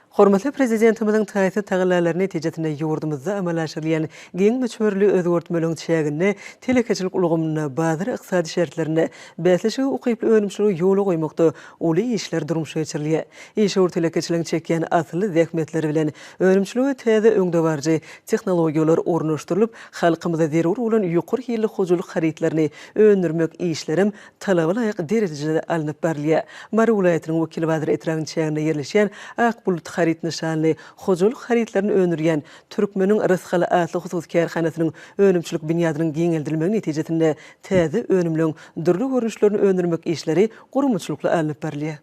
Hormatly Prezidentimiziň taýsyz tagallalary netijesinde ýurdumyzda amala aşyrylýan giň möçberli özgertmeleriň çäginde telekeçilik ulgamynda bazar ykdysady şertlerinde bäsleşige ukyply önümçiligi ýola goýmakda uly işler durmuşa geçirilýär. Işewür telekeçiligiň çekýän asylly zähmetleri bilen önümçilige täze öňdebaryjy tehnologiýalar ornaşdyrylyp, halkymyza zerur bolan ýokary hilli hojalyk harytlaryny öndürmek işlerem talaba laýyk derejede alnyp barylýar. Mary welaýatynyň Wekilbazar etrabynyň çäginde ýerleşýän Ak bulut haryt nyşanly hojalyk harytlaryny öndürýän Türkmeniň rysgaly atly hususy kärhanasynyň önümçilik binýadynyň giňeldilmegi netijesinde täze önümleň dürli görnüşlerini öndürmek işleri guramaçylykly alnyp barylýar.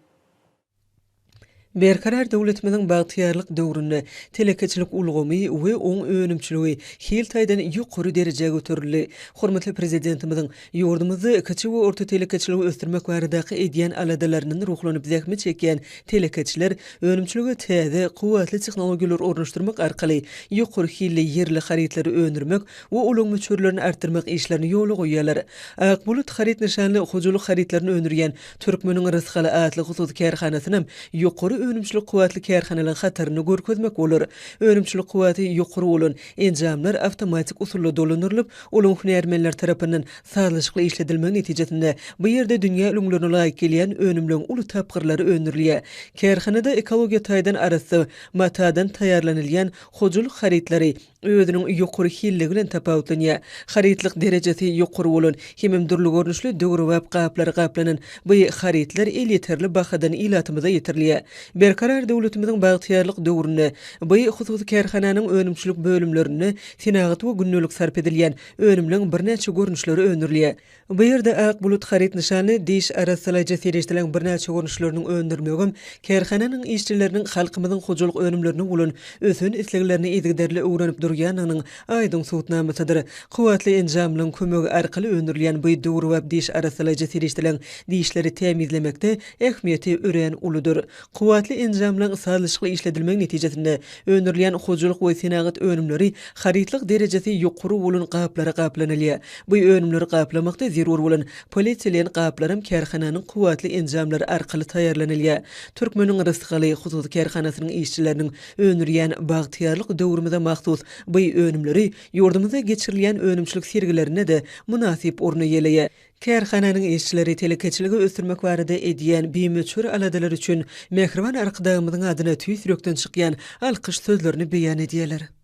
Berkarar döwletimiziň bagtyýarlyk döwründe telekeçilik ulgamy we oň önümçiligi hil taýdan ýokary derejä göterildi. Hormatly Prezidentimiziň ýurdumyzda kiçi we orta telekeçiligi ösdürmek baradaky edýän aladalaryndan ruhlanyp zähmet çekýän telekeçiler önümçilige täze, kuwwatly tehnologiýalary ornaşdyrmak arkaly ýokary hilli ýerli harytlary öndürmek we olaryň möçberlerini artdyrmak işlerini ýola goýýarlar. Ak bulut haryt nyşanly hojalyk harytlaryny öndürýän Türkmeniň rysgaly atly hususy kärhanasynam ýokary önümçilik kuwwatly kärhanalaryň hatarynda görkezmek bolar. Önümçilik kuwwaty ýokary bolan enjamlar awtomatik usulda dolandyrylyp, olaryň hünärmenler tarapyndan sazlaşykly işledilmegi netijesinde bu ýerde dünýä ülňülerine laýyk gelýän önümleriň uly tapgyrlary öndürilýär. Kärhanada ekologiýa taýdan arassa matadan taýýarlanylýan hojalyk harytlary, özüniň ýokary hilligi bilen tapawutlanýar. Harytlyk derejesi ýokary bolan hemem dürli görnüşli döwrebap gaplara gaplanan bu harytlar elýeterli bahadan ilatymyza ýetirilýär. Berkarar döwletimiziň bagtyýarlyk döwründe bu hususy kärhananyň önümçilik bölümlerinde senagat we gündelik sarp edilýän önümleň birnäçe görnüşleri öndürilýär. Bu ýerde Ak bulut haryt nyşanly diş arassalaýjy serişdeleriň birnäçe görnüşleriniň öndürilmegem kärhananyň işçileriniň halkymyzyň hojalyk önümlerine bolan ösen isleglerini yzygiderli öwrenip durýandygynyň aýdyň subutnamasydyr. Kuwwatly enjamlaryň kömegi arkaly öndürilýän bu döwrebap diş arassalaýjy serişdeleriň dişleri tämizlemekde ähmiýeti örän uludyr. Kuwwatly enjamlaryň sazlaşykly işledilmegi netijesinde öndürilýän hojalyk we senagat önümleri harytlyk derejesi ýokary bolan gaplara gaplanylýar. Bu önümleri gaplamakda zerur bolan polietilen gaplaram kärhananyň kuwwatly enjamlary arkaly taýýarlanylýar. Türkmeniň rysgaly hususy kärhanasynyň işçileriniň öndürýän bagtyýarlyk döwrümize mahsus bu önümleri ýurdumyzda geçirilýän önümçilik sergilerinde-de mynasyp orun eýeleýär. Kärhananyň işçileri telekeçiligi ösdürmek barada edýän bimöçber aladalary üçin mähriban Arkadagymyzyň adyna tüýs ýürekden çykýan alkyş sözlerini beýan edýärler.